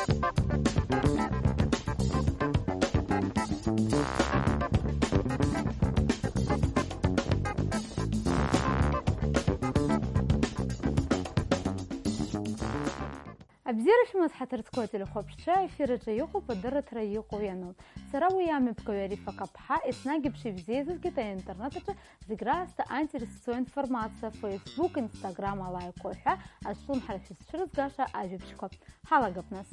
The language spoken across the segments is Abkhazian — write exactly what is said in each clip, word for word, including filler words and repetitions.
Абзиара шәымаз, ҳаҭырқәа телехәаԥшцәа, аефир аҿы иҟоуп адырраҭара Иҟоу иану. Сара уи амҩаԥгаҩ Арифа Каԥҳа, еснагь еиԥш ибзеизызгеит аинтернет аҿы зегь раасҭа аинтересцәоу информациа, Facebook, Instagram алаиқәа ҳәа азҿлымҳара шәызцәырызгаша ажәабжьқәа. Ҳалагап нас.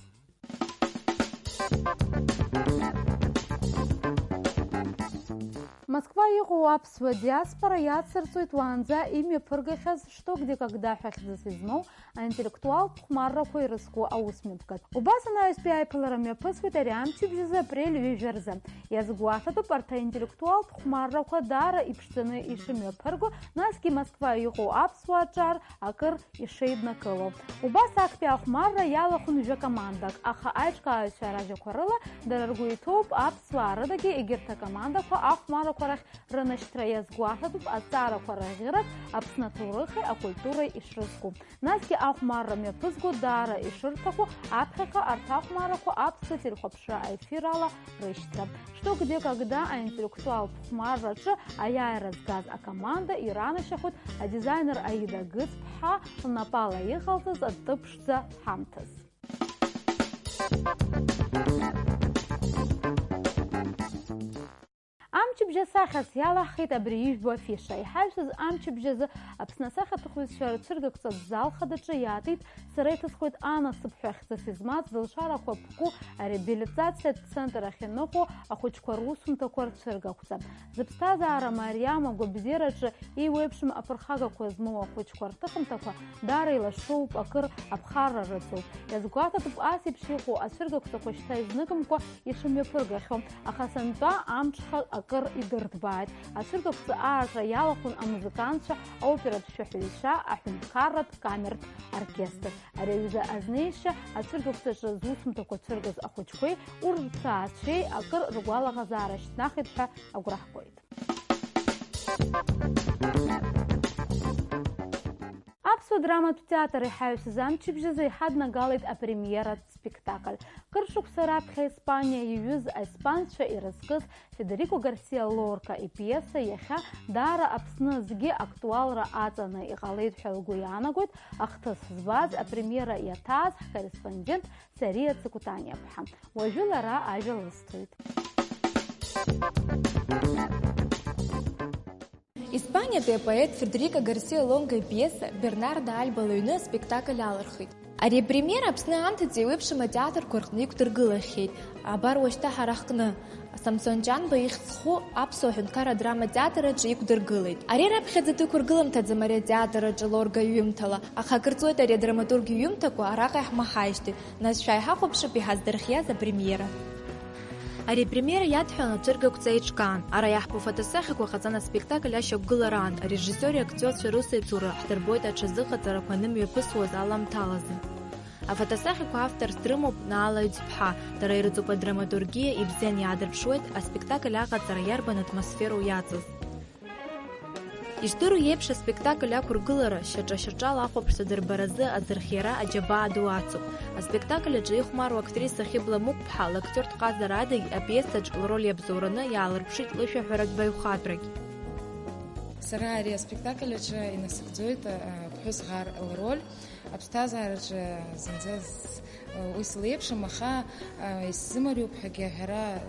Москва иҟоу аԥсуа диаспора иацырҵоит уаанӡа имҩаԥыргахьаз Что, где, когда ҳәа хьӡыс измоу аинтеллектуалтә хәмаррақәа ирызку аусмҩаԥгатә. Убас анаҩстәи аиԥылара мҩаԥысуеит ари амчыбжь азы апрель ҩажәа рзы. Иазгәаҭатәуп арҭ аинтеллектуалтә хәмаррақәа даара иԥшӡаны ишымҩаԥырго, насгьы Москва иҟоу аԥсуаа ҿар акыр ишеиднакыло. Убас актәи ахәмарра иалахәын жәа командак, аха аиҿкааҩцәа ражәақәа рыла дара ргәы иҭоуп аԥсуаа рыдагьы егьырҭ акомандақәа ахәмаррақәа рахь рынашьҭра. Иазгәаҭатәуп азҵаарақәа рыӷьӷьарак Аԥсны аҭоурыхи акультуреи ишрызку. Насгьы ахәмарра мҩаԥызго даара ишырҭаху аԥхьаҟа арҭ ахәмаррақәа аԥсуа телехәаԥшра аефир ала рышьҭра. Что, где, когда аинтеллектуалтә хәмарраҿы аиааира згаз акоманда иранашьахоит адизайнер Аида Гыцԥҳа лнапала иҟалҵаз атыԥшӡа ҳамҭас. Амчыбжь асахьарц иалаҳхит абри ижәбо афиша. Иҳаҩсыз амчыбжь азы Аԥсны асахьаҭыхҩцәа рцәыргақәҵатә зал хадаҿы иаатит Сара иҭысхуеит анасыԥ ҳәа хьӡыс измаз зылшарақәа ԥку ареабилитациатә центр ахь иныҟәо ахәыҷқәа русумҭақәа рцәыргақәҵа. Зыԥсҭазаара мариам агәабзиараҿы еиуеиԥшым аԥырхагақәа змоу ахәыҷқәа рҭыхымҭақәа даара илашоуп, акыр аԥхарра рыцуп. Иазгәаҭатәуп ас еиԥш иҟоу ацәыргақәҵақәа шьҭа изныкымкәа ишымҩаԥыргахьоу, аха сынтәа амҽхак акыр идырҭбааит. Ацәыргақәҵа аартра иалахәын амузыкантцәа, аоператә шәаҳәаҩцәа, аҳәынҭқарратә камертә оркестр. Ари аҩыза азнеишьа ацәыргақәҵаҿы зусумҭақәа цәыргаз ахәыҷқәеи урҭ рҭаацәеи акыр ргәалаҟазаара шьҭнахит ҳәа агәра ҳгоит. Аԥсуа драматә театр иҳаҩсыз амчыбжь азы иҳаднагалеит апремиератә спектакль. Кыр шықәса раԥхьа Испаниа иҩыз аиспанцәа ирызкыз Федерико Гарсиа Лорка ипиеса иахьа даара Аԥсны зегьы актуалра аҵаны иҟалеит ҳәа лгәы иаанагоит ахҭыс збаз, апремиера иаҭааз ҳкорреспондент Сариа Цыкәтаниаԥҳа. Уажәы лара ажәа лысҭоит. Испаниатәи апоет Федерико Гарсиа Лорка ипиеса Бернарда Альба лыҩны аспектакль алырхит. Ари апремиера Аԥсны аамҭаӡа еиуеиԥшым атеатрқәа рҟны иқәдыргылахьеит. Абар уажәшьҭа ҳара ҳҟны, Самсон Ҷанба ихьӡ зху аԥсуа ҳәынҭқарра адрама театр аҿы иқәдыргылеит. Ари раԥхьаӡатәи қәыргылымҭаӡам ари атеатр аҿы Лорка иҩымҭала, аха акыр ҵуеит ари адраматург иҩымҭақәа араҟа иаҳмаҳаижьҭеи, нас шәааи ҳахәаԥшып иҳаздырхиаз апремиера. Ари апремиера иадҳәалан ацәыргақәҵа еиҿкаан. Ара иаҳбо фотосахьақәа ҟаҵан аспектакль ашьақәгылараан, арежиссиори актиорцәа русеицура ҳдырбоит аҽазыҟаҵарақәа анымҩаԥысуаз аламҭалазы. Афотосахьақәа авторс дрымоуп Наала Ҩӡԥҳа, дара ирыҵоуп адраматургиа, ибзиан иаадырԥшуеит аспектакль аҟаҵара иарбан атмосфероу иаҵаз. Ижәдыруа еиԥш, аспектакль ақәыргылара шьаҿа-шьаҿала ахәаԥшцәа дырбаразы аӡырхиара аџьабаа ду ацуп. Аспектакль аҿы ихәмаруа актриса Хьыбла Мықәԥҳа лактиортә ҟазара адагь апиесаҿ лроль иабзоураны иаалырԥшит лышәаҳәаратә баҩхатәрагь. Сара ари аспектакль аҿы инасыгӡоит, а, ԥҳәыс ӷар лроль. Аԥсҭазаараҿы зынӡа з-, уи слеиԥшым, аха, а, исзымариоуп ҳәагьы аҳәара, а,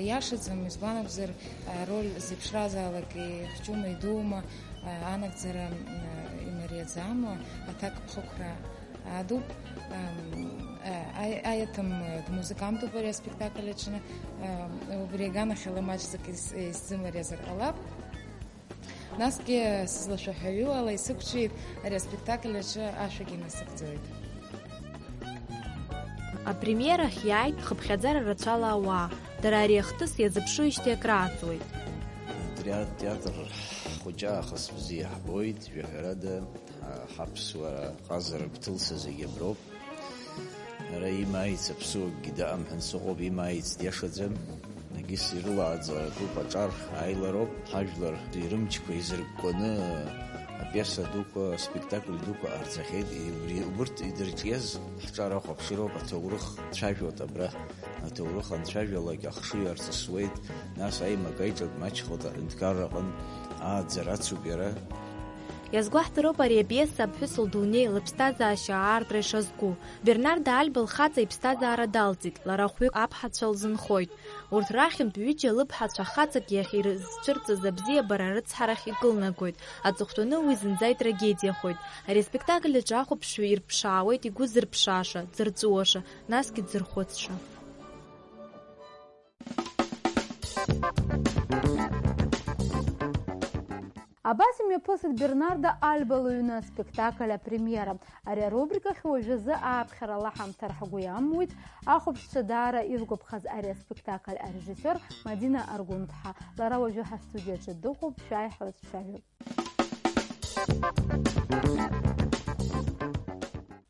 иашаӡам, избан акәзар, ароль зеиԥшразаалак ихәҷума, идуума, а, анагӡара, м, имариаӡам, аҭакԥхықәра адуп. Ам, а, аи-, аиаҭым, а, дмузыкантуп ари аспектакль аҿы, а, убри аганахьала маҷӡак ис-, исзымариазар ҟалап. Насгьы сызлашәаҳәаҩу ала исықәҿиеит, ари аспектакль аҿы ашәагьы насыгӡоит. Апремиерахь иааит хыԥхьаӡара рацәала ауаа. Дара ари ахҭыс иазыԥшуижьҭеи акрааҵуеит. Атриа-, атеатр хәыҷы аахыс бзиа ҳбоит, жәаҳәарада, ҳа-, ҳаԥсуара ҟазара гәҭылса зегьы аброуп. Ара имааиц аԥсуакгьы дыҟам ҳәа сыҟоуп, имааиц диашаӡам. Егьыс ирылааӡа акруп аҿар ааилароуп. Ҳажәлар ирымчқәа изыркәкәаны Апиеса дуқәа, аспектакль дуқәа ҟарҵахьеит, и-, убри-, убырҭ идырҿиаз ҳҿар ахәаԥшыроуп, аҭоурых цәажәоит абра. Аҭоурых анцәажәалак ахшыҩ арҵысуеит, нас аимак-аиҿак маҷхоит аҳәынҭқарра аҟынтә, ааӡара ацуп иара. Иазгәаҳҭароуп ари апиеса аԥҳәыс лдунеи, лыԥсҭазаашьа аартра ишазку. Бернарда Альба лхаҵа иԥсҭазаара далҵит, лара хәҩык аԥҳацәа лзынхоит. Урҭ рахьынтә ҩыџьа лыԥҳацәа хаҵак иахь ирызцәырҵыз абзиабара арыцҳарахь икылнагоит, аҵыхәтәаны уи зынӡа итрагедиахоит. Ари аспектакль аҿы ахәаԥшҩы ирԥшаауеит игәы зырԥшааша, дзырҵәыуаша, насгьы дзырхәыцша. Абас имҩаԥысит Бернарда Альба лыҩны аспектакль апремиера. Ари арубрикахь уажәазы ааԥхьара лаҳамҭар ҳгәы иамуит, ахәаԥшцәа даара иргәаԥхаз ари аспектакль арежиссиор Мадина Аргәынԥҳа. Лара уажәы ҳастудиаҿы дыҟоуп, шәааи ҳлацәажәап.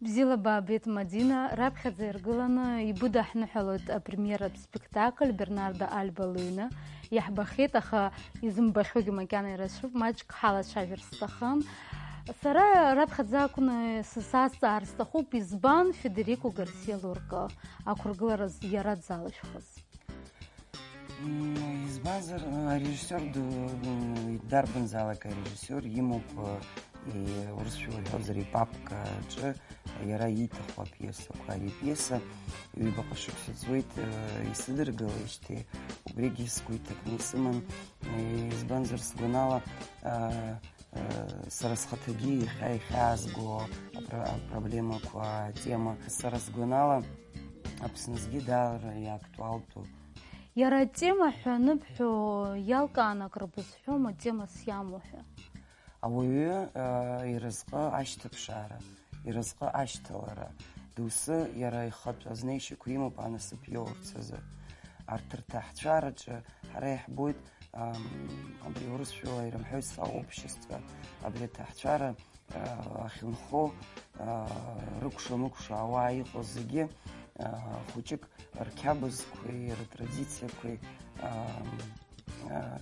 Бзиала баабеит, Мадина, раԥхьаӡа иргыланы ибыдаҳныҳәалоит апремиератә спектакль Бернарда Альба лыҩны. Иаҳбахьеит, аха изымбахьоугьы макьана ирацәоуп, маҷк ҳалацәажәар сҭахын. Сара раԥхьаӡа акәны сазҵаар сҭахуп, избан Федерико Гарсиа Лорка ақәыргылара з-, иара дзалышәхыз? М, избанзар, арежиссиор ду-, м, дарбанзаалак арежиссиор имоуп, э, и-, урысшәа уҳәозар, ипапка аҿы иара ииҭаху апиесақәа. Ари апиеса ҩбаҟа шықәса ҵуеит, э, исыдыркылеижьҭеи, убригьы сгәы иҭакны исыман, э, избанзар, сгәанала, э, э, сара схаҭагьы иахьа ихьаазго апро-, апроблемақәа, атема, сара сгәанала, Аԥснызгьы даара иактуалтәуп. Иара атема ҳәа аныбҳәо, иалкааны акыр бызҳәома, темас иамоу ҳәа? Ауаҩы, э, иразҟы ашьҭаԥшаара, иразҟы ашьҭалара, доусы иара ихатә азнеишьақәа имоуп анасыԥ иоурц азы. Арҭ рҭаацәараҿы ҳара иаҳбоит, ам, абри урысшәала ирымҳәои сообщество, абри аҭаацәара, а, ахьынхо, а, рыкәша-мыкәша ауаа иҟоу зегьы, а, хәыҷык рқьабзқәеи рытрадициақәеи, а, а,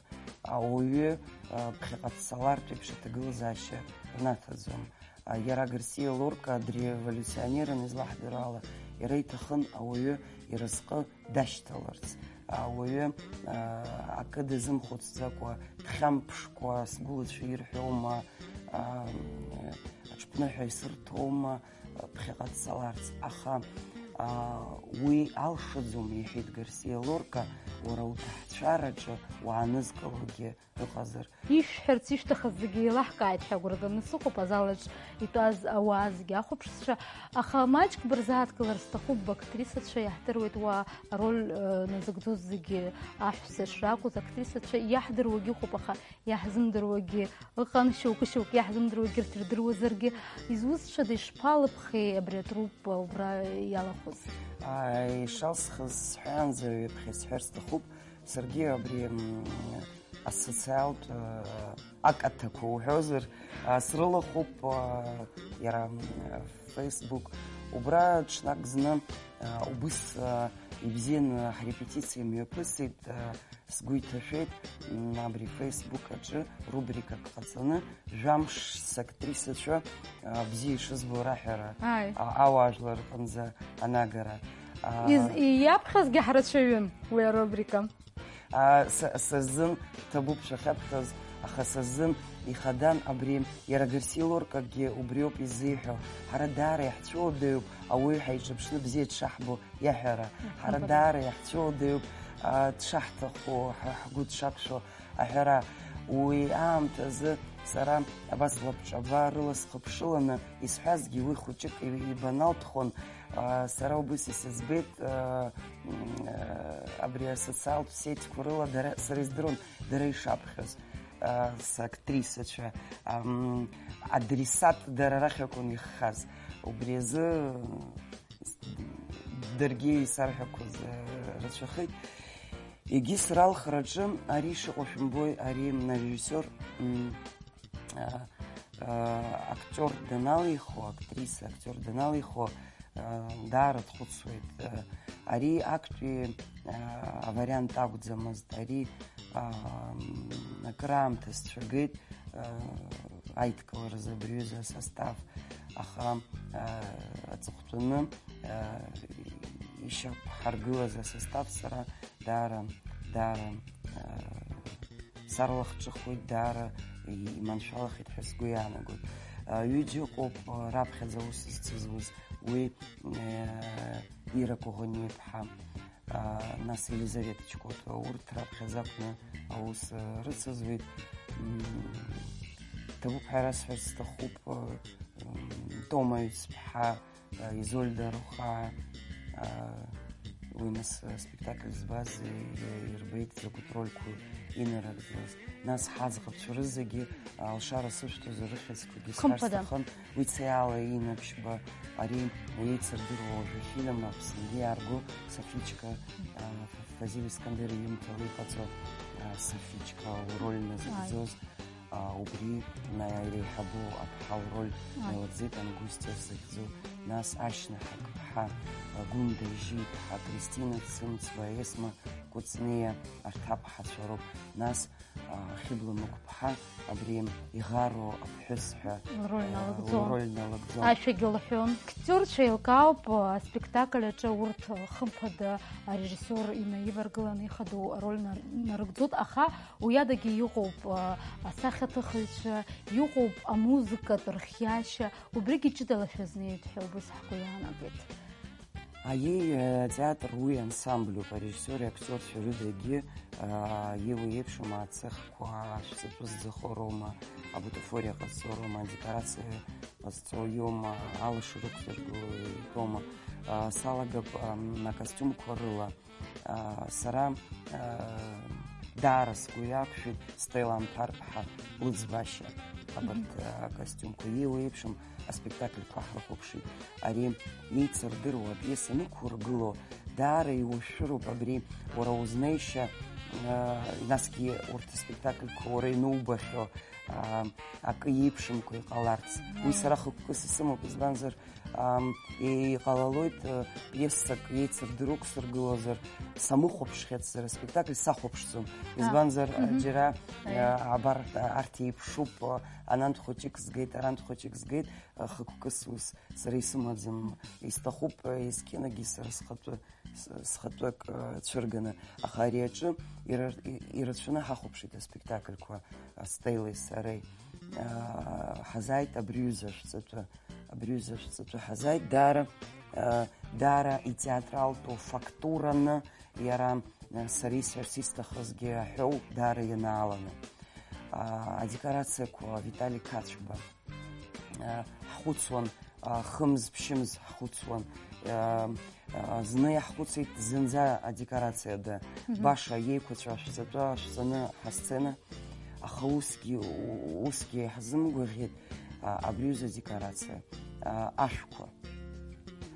ауаҩы, а, ԥхьаҟа дцалартә еиԥш аҭагылазаашьа рнаҭаӡом. А, иара Гарсиа Лорка дереволиуционерын излаҳдыруа ала, иара иҭахын ауаҩы иразҟы дашьҭаларц, ауаҩы, а, акы дазымхәыцӡакәа, дхьамԥшкәа, сгәылацәа ирҳәома, а, аҽԥныҳәа исырҭома, ԥхьаҟа дцаларц. Аха, а, уи алшаӡом, иҳәеит Гарсиа Лорка, уара уҭаацәараҿы уаанызкылогьы ыҟазар. Ишәҳәарц ишәҭахыз зегьы еилаҳкааит ҳәа агәра ганы сыҟоуп, азалаҿ итәаз ауаа зегьы ахәаԥшцәа, аха маҷк бырзааҭгылар сҭахуп, бактрисацәа иаҳдыруеит уа ароль, э, назыгӡоз зегьы, аҳәса шракәыз актрисацәа иаҳдыруагьы ыҟоуп, аха иаҳзымдыруагьы ыҟан, шьоукы-шьоукы иаҳзымдыруагьы рҭ ирдыруазаргьы. Изусҭцәада, ишԥалыԥхеи абри атруппа убра иалахәыз? Ааи, ишалсхыз сҳәаанӡа ҩаԥхьа исҳәар сҭахуп. Саргьы абри, м, асоциалтә, э, акаҭақәа уҳәозар, а, срылахәуп, а, иара, м, Facebook. Убра ҽнак зны, а, убыс, а, ибзианы ҳрепетициа мҩаԥысит, а, сгәы иҭашәеит, м, абри Facebook аҿы рубрикак ҟаҵаны, жәамш сактрисацәа, а, бзиа ишызбо раҳәара, Ааи. а, ауаажәлар рҟынӡа анагара. А, Из-, иаԥхьазгьы ҳрацәаҩын уи арубрика. А, са, са сзын ҭабуп шәахьаԥхьоз, аха са сзын ихадан абри, иара Гарсиа Лоркагьы убриоуп иззиҳәо. Ҳара даара иаҳцәыуадаҩуп ауаҩы ҳаиҿаԥшны бзиа дшаҳбо иаҳәара. Ҳара даара иаҳцәыуадаҩуп, а, дшаҳҭаху, ҳа ҳгәы дшақәшәо аҳәара. Уи аамҭазы сара абас лабҿаба рыла схыԥшыланы исҳәазгьы уи хәыҷык и-, ибаналтхон. А, сара убыс исыӡбеит, а, м, а, абри асоциалтә сетьқәа рыла дара, сара издыруан дара ишаԥхьоз, а, сактрисацәа, ам, адресат дара рахь акәын иххаз. Убри азы, м, даргьы исарҳәақәоз, а, рацәахеит. Егьи сара алхраҿы ари шыҟоу шәымбои, ари арежиссиор, м, а, а, актиор даналихо, актриса актиор даналихо, а, даара дхәыцуеит. А, ари актәи, а, авариант акәӡамызт, ари, а, м, акыраамҭа сцәагеит, а, аидкыларазы абри аҩыза асостав, аха, а, аҵыхәтәаны, а, ишьақәҳаргылаз асостав сара даара, даара, а, сарлахҿыхуеит, даара иманшәалахеит ҳәа сгәы иаанагоит. А, ҩыџьа ыҟоуп, а, раԥхьаӡа аус зцызуаз, уи, а, Ира Коӷониа-иԥҳа, а, нас Елизавета Чкотова, урҭ раԥхьаӡа акәны аус, а, рыцызуеит. М, ҭабуп ҳәа расҳәарц сҭахуп, а, м, Тома Ҩцԥҳа, а, Изольда Рухаа, а, уи нас, а, спектакль збаз, и-, и-, ирбеит закәытә рольқәа инарыгӡоз. Нас ҳаӡӷабцәа рызегьы, а, алшара сышәҭоз рыхьӡқәагьы сҳәар Хымԥада. Сҭахын. Уи цеиала Инна Ԥшьба, ари еицырдыруа уажәы афильм Аԥсныгьы иаарго Софичка, а, Фазиль Искандер иҩымҭала иҟаҵоу, а, Софичка лроль назыгӡоз, а, убри на-, иреиҳабу аԥҳа лроль Ааи. Налыгӡеит, Ангустиа захьӡу, нас Ашьна Ҳақԥҳа, а, Гәында Ижьи-иԥҳа, Кристина Цымцба, Есма Кәыҵниа, арҭ аԥҳацәа роуп, нас а, Хьыбла Мықәԥҳа абри иӷару аԥҳәыс ҳәа, Лроль а, налыгӡон. Лроль налыгӡон. Ашәагьы лҳәон. Актиорцәа еилкаауп, а, аспектакль аҿы урҭ, а, хымԥада арежиссиор инаиваргыланы ихадоу ароль нар-, нарыгӡоит, аха уи адагьы иҟоуп, а, асахьаҭыхыҩцәа, иҟоуп амузыкатә рхиашьа, убригьы ҷыдала шәазнеит ҳәа убас ҳгәы иаанагеит. Аиеи, атеатр уи ансамбльуп, арежиссиори актиорцәа рыдагьы, аа, иуеиԥшым ацехқәа, ашәҵатәы зӡахо роума, абутафориа ҟазҵо роума, адекорациа ҟазҵо иоума, алашара ықәзыргыло итәоума. Аа, салагап, ам, акостиумқәа рыла. Аа, сара, аа, даара сгәы иақәшәеит Стелла Амԥарԥҳа лыӡбашьа абарҭ, Мгм. Аа, акостиумқәа. Иеиуеиԥшым аспектакльқәа ҳрыхәаԥшит. Ари еицырдыруа апиеса анықәургыло, даара иушәыруп абри уара узнеишьа, аа, насгьы урҭ аспектакльқәа уара ианубахьоу, аа, акы иеиԥшымкәа иҟаларц. Уи Мм. Сара хықәкыс исымоуп, избанзар, ам, иҟалалоит, э, пиесак еицырдыруа ықәсыргылозар, самыхәаԥшхьацзар, аспектакль сахәаԥшӡом. А. Избанзар, э, Мгм. Џьара, Аиеи. Э, абар, э, арҭ еиԥшуп, э, анант хәыҷык згеит, арант хәыҷык згеит, э, хықәкыс ус сара исымаӡам. Исҭахуп, э, есқьынагьы сара схатәы, с-, схатәы ак, э, цәырганы. Аха ари аҿы ира-, и-, ирацәаны ҳахәаԥшит аспектакльқәа, э, Стеллеи сареи. Э, ҳазааит абри ҩыза ашәҵатәы. Абри ҩыза шәҵатәы ҳазааит, даара, а, даара итеатралтәу фактураны иара, а, сара исҳәарц исҭахызгьы аҳәоу даара ианааланы. А, адекорациақәа Витали Қацәба. А, ҳхәыцуан, а, хымз-ԥшьымз ҳхәыцуан. А, а, зны иаҳхәыцит зынӡа адекорациа ада. Мгм. Баша иеиқәаҵәа ашәҵатәы ашәҵаны ҳасцена. Аха усгьы, усгьы иаҳзымгәаӷьит, а, абри аҩыза адекорациа, а, ашәқәа.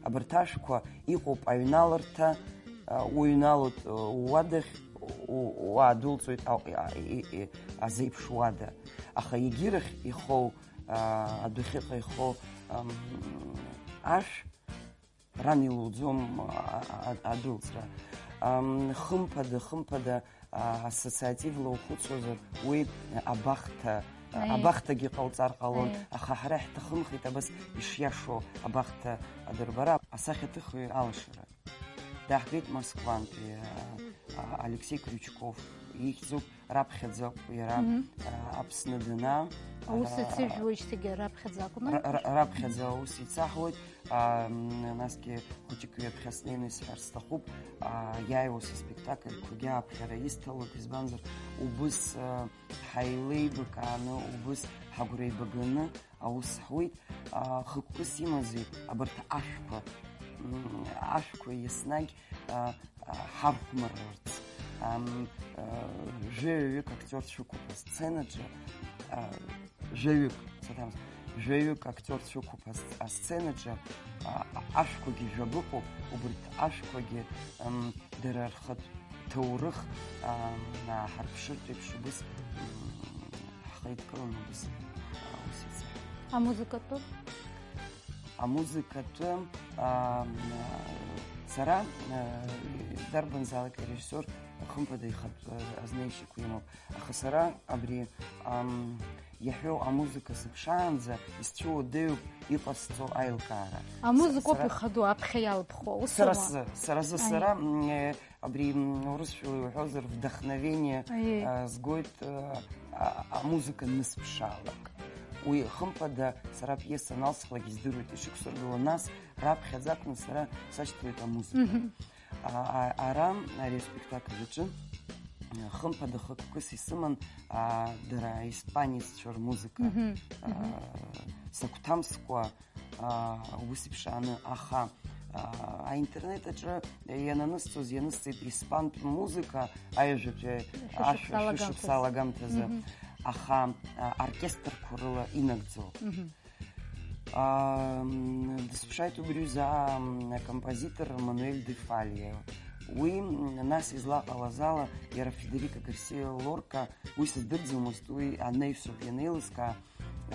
Абарҭ ашәқәа иҟоуп аҩналарҭа, а, уҩналоит, а, уадахь, у-, уаадәылҵоит, а, а, и-, и-, азеиԥш уада. Аха егьирахь ихоу, а, адәахьыҟа ихоу, ам, ашә, ран илуӡом, а, а, а, адәылҵра. Ам, хымԥада, хымԥада, а, ассоциативла ухәыцуазар, уи абахҭа, а, Аиеи. Абахҭагьы ҟалҵар ҟалон, Аиеи. Аха ҳара иаҳҭахымхеит абас ишиашоу абахҭа адырбара. Асахьаҭыхҩы алашара. Дааҳгеит Москвантәи, а, а, Алексеи Крючков ихьӡуп. Раԥхьаӡа акәу иара, Мгм. а, Аԥсны данаа, аус а, ицыжәуеижьҭеигьы раԥхьаӡа акәны? Ра-, ра-, раԥхьаӡа аус ицаҳуеит, а, м, насгьы хәыҷык ҩаԥхьа снеины исҳәар сҭахуп, а, иааиуа сыспектакльқәагьы ааԥхьара исҭалоит, избанзар, убыс, а, ҳаилеибакааны, убыс ҳагәра еибаганы аус ҳуеит, а, хықәкыс имази абарҭ ашәқәа, м, ашәқәа еснагь, а, а, ҳархәмаррарц. Ам, а, жәаҩаҩык актиор цәықәуп асценаҿы, а, жәаҩык, саҭамыз, жәаҩык актиор цәықәуп ас-, асценаҿы, а, ашәқәагьы жәабыҟоуп, убарҭ ашәқәагьы, ам, дара рхатә ҭоурых, ам, ааҳарԥшыртә еиԥш убыс, м, ҳхеидкыланы убыс, а, аус иацы. Амузыкатәы? Амузыкатәы, ам, сара, а, дарбанзаалак арежиссиор, хымԥада, ихатә, а, азнеишьақәа имоуп. Аха сара абри, ам, иаҳәо амузыка сыԥшаанӡа исцәыуадаҩуп иҟасҵо аилкаара. Амузыкоуп Са- сара- ихадоу, аԥхьа иалԥхо, ус Сара аума? сзы, сара зы, Аиеи. сара, м, э, абри, м, урысшәала иуҳәозар, вдохновение, Аиеи. э, згоит, э, а- амузыка анысԥшаалак. Уи, хымԥада, сара апиеса аналсхлак издыруеит ишықәсыргыло, нас раԥхьаӡа акәны сара сашьҭалоит амузыка. Мгм. А- а- ара, ари аспектакль аҿы, э, хымԥада хықәкыс исыман, а, дара аиспанеццәа рмузыка, Мгм, а, мгм. сагәҭамскәа, а, ус иԥшааны, аха, а, аинтернет аҿы иананысҵоз, ианысҵеит испантә музыка аҩажәатәи Шәышықәса ашәа алагамҭазы. шәышықәса алагамҭазы, Мгм. аха, а, оркестрқәа рыла инагӡо. Мгм. А, м, дысԥшааит убри аҩыза, м, акомпозитор Мануель де Фалья. Уи, м, нас излаҟалаз ала, иара Федерико Гарсиа Лорка, уи сыздырӡомызт, уи анаҩсоуп ианеилыскаа,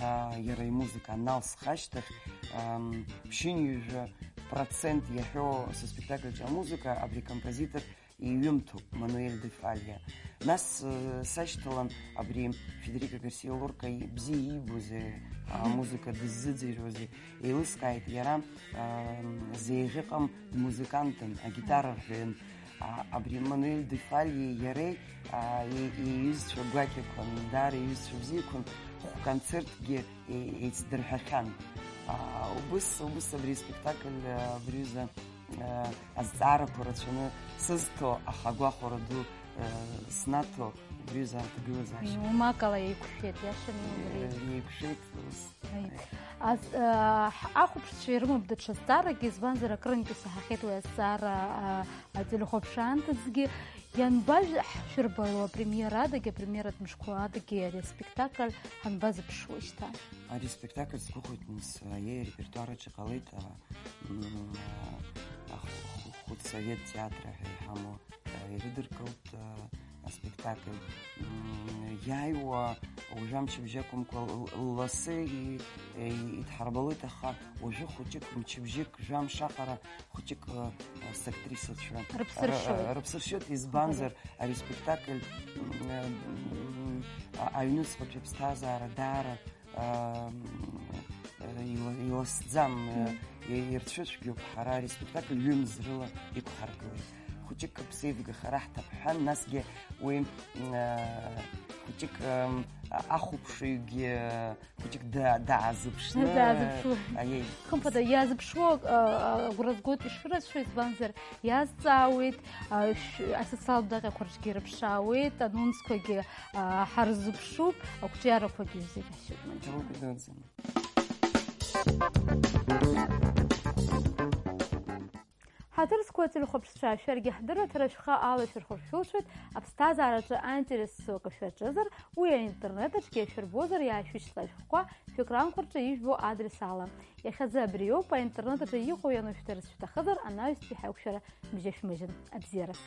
а, иара имузыка аналсха ашьҭахь, ам, ԥшьынҩажәа процент иаҳәо сыспектакль аҿы амузыка абри акомпозитор иҩымҭоуп, Мануель де Фалья. Нас, э, сашьҭалан абри Федерико Гарсиа Лорка и-, бзиа иибозеи, амузыка дыззыӡырҩуазеи, еилыскааит иара, ам, зеиӷьыҟам музыкантын, агитара рҳәаҩын. А, абри Мануель де Фальеи иареи, а, и-, иҩызцәа гәакьақәан, даара иҩызцәа бзиақәан, хә-концертгьы е-, еицдырҳәахьан. А, убыс, убыс абри аспектакль, а, абри аҩыза, а, азҵаарақәа рацәаны сызҭо, аха агәахәара ду, а, снаҭо, убри аҩыза аҭагылазаашьа. Иумакала еиқәшәеит, иашами убри? Е, еиқәшәеит, ус. Аи. Ас-, а, ҳ-, ахәаԥшцәа ирымоуп даҽа зҵааракгьы, избанзар, акырынтә исаҳахьеит уи азҵаара, а, ателехәаԥшаандаӡгьы. Ианбажә-, ҳшәырбало апремиера адагьы, апремиератә мышқәа адагьы ари аспектакль ҳанбазыԥшуеи шьҭа? Ари аспектакль сгәыӷуеит, нас, аиеи, арепертуар аҿы иҟалеит, а, м, а, ахә-, хә-, хәыцсовет театр ҳәа иҳамоу, а, ирыдыркылт, а, аспектакль. М, иааиуа уажәы амчыбжь акәымкәа, л-, л-, лассы и-, и-, идҳарбалоит, аха уажәы хәыҷык, мчыбжьык, жәамш аҟара хәыҷык, э, э, сактрисацәа Рыԥсыршьоит. р-, рыԥсыршьоит, избанзар, ари аспектакль, м, э, м, а-, аҩнуҵҟатәи аԥсҭазаара даара, э, м, э, ила-, иласӡам, э, Мм. и-, ирцәыцәгьоуп, ҳара ари аспектакль ҩымз рыла иқәҳаргылеит. Хәыҷык аԥсеивгахара ҳҭап ҳәа, насгьы уи, м, э, хәыҷык, м, а-, ахәаԥшыҩгьы, э, хәыҷык да-, даазыԥшны, Даазыԥшуа. Аиеи. Хымԥада, иаазыԥшуа, а, агәра згоит ишәырацәоу, избанзар, иазҵаауеит, а, шә-, асоциалтә даҟьақәа рҿгьы ирыԥшаауеит, анонсқәагьы, а, ҳарзыԥшуп, ақәҿиарақәагьы зегь ашьоуп, Маџьал. Ҳаҭыр зқәу ателехәаԥшцәа, шәаргьы ҳдырраҭара шәхы алашәырхәыр шәылшоит, аԥсҭазаараҿы аинтерес зцу акы шәаҿызар, уи аинтернет аҿгьы шәырбозар, иаашәышьҭла шәҟәқәа шәекранқәа рҿы ижәбо адрес ала. Иахьазы абриоуп, аинтернет аҿы иҟоу ианушәҭарц шәҭахызар, анаҩстәи ҳаиқәшәара бжьышәмыжьын. Абзиараз!